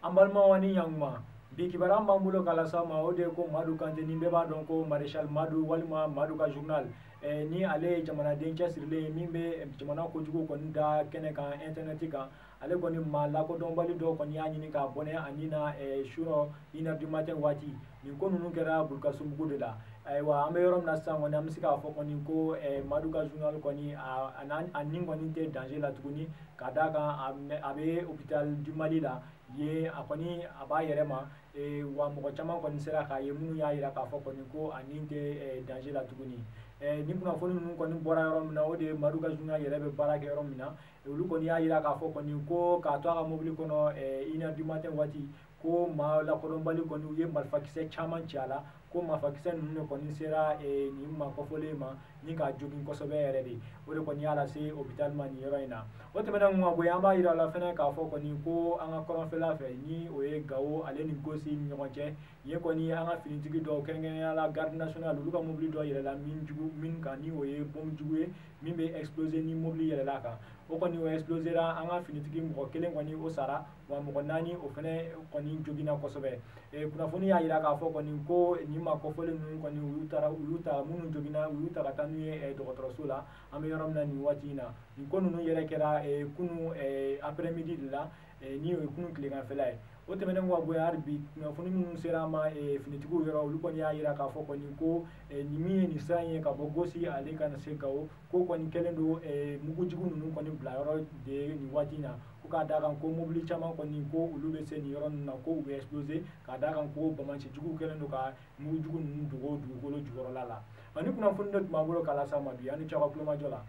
An balimaw ani ɲankuma, bi kibaruya b'an bolo k'a lase aw ma, o de ye ko Madu Kante, ni bɛɛ b'a dɔn ko Maréchal Madu walima Madu ka journal, ni ale ye jamanaden cɛsirilen ye min bɛ jamana kojugu kɔni da kɛnɛ kan internet kan, ale kɔni maa lakodɔnbali dɔw kɔni y'a ɲini k'a bɔnɛ a ni na surɔ 1h du matin waati. Nin ko ninnu kɛra Burukasumbugu de la. Ayiwa, an bɛ yɔrɔ min na sisan kɔni, an bɛ se k'a fɔ kɔni ko Madu ka journal kɔni, a ni kɔni tɛ danger la tuguni, ka d'a kan a bɛ hôpital du Mali la yen, a kɔni a b'a yɛrɛ ma. Wa mɔgɔ caman kɔni sera k'a ye minnu y'a jira k'a fɔ kɔni ko a ni tɛ danger la tuguni. Nin kunnafoni ninnu kɔni bɔra yɔrɔ min na, o de ye Madu ka journal yɛrɛ bɛ baara kɛ yɔrɔ min na. Olu kɔni y'a jira k'a fɔ kɔni ko k'a to a ka mobili kɔnɔ 1h du matin waati, ko maa lakodɔnbali kɔni u ye marifakisɛ caman ci a la, ko marifakisɛ ninnu de kɔni sera nin maa kɔfɔlen ma ni k'a jogin kosɛbɛ yɛrɛ de. O de kɔni y'a lase hôpital ma nin yɔrɔ in na. O tɛmɛnen kɔ ka bɔ yen, an b'a jira la fɛnɛ k'a fɔ kɔni ko an ka kɔrɔnfɛla fɛ, ni o ye Gawo ale ni Gosi ni ɲɔgɔn cɛ yen kɔni, an ka finitigi dɔw, kɛrɛnkɛrɛnnenya la garde nationale, olu ka mobili dɔ yɛlɛla min jugu min kan, ni o ye bombe jugu ye min bɛ exploser ni mobili yɛlɛla kan. O kɔni o explosera, an ka finitigi mɔgɔ kelen kɔni o sara, wa mɔgɔ 4 o fɛnɛ kɔni joginna kosɛbɛ. Kunnafoni y'a jira k'a fɔ kɔni ko nin maa kɔfɔlen ninnu kɔni, u y'u taara, u y'u ta minnu joginna, u y'u ta ka taa n'u ye dɔgɔtɔrɔso la. An bɛ yɔrɔ min na nin waati in na, nin ko ninnu yɛrɛ kɛra kunu après midi de la, ni o ye kunu tileganfɛla ye. O tɛmɛnen kɔ ka bɔ yen, hali bi kunnafoni minnu sera an ma finitigiw yɔrɔ, olu kɔni y'a jira k'a fɔ kɔni ko nin min ye nin sira in ye ka bɔ Gosi ale ka na se Gawo, ko kɔni kɛlen don mugujugu ninnu kɔni bila yɔrɔ de ye nin waati in na, ko k'a d'a kan ko mobili caman kɔni ko olu bɛ se nin yɔrɔ ninnu na, ko u bɛ exploser, k'a d'a kan ko banbaancijuguw kɛlen don ka mugujugu ninnu dogo dugukolo jukɔrɔla la. Ani kunnafoni de tun b'an bolo k'a lase aw ma bi. An ni ce aw ka tulomajɔ la.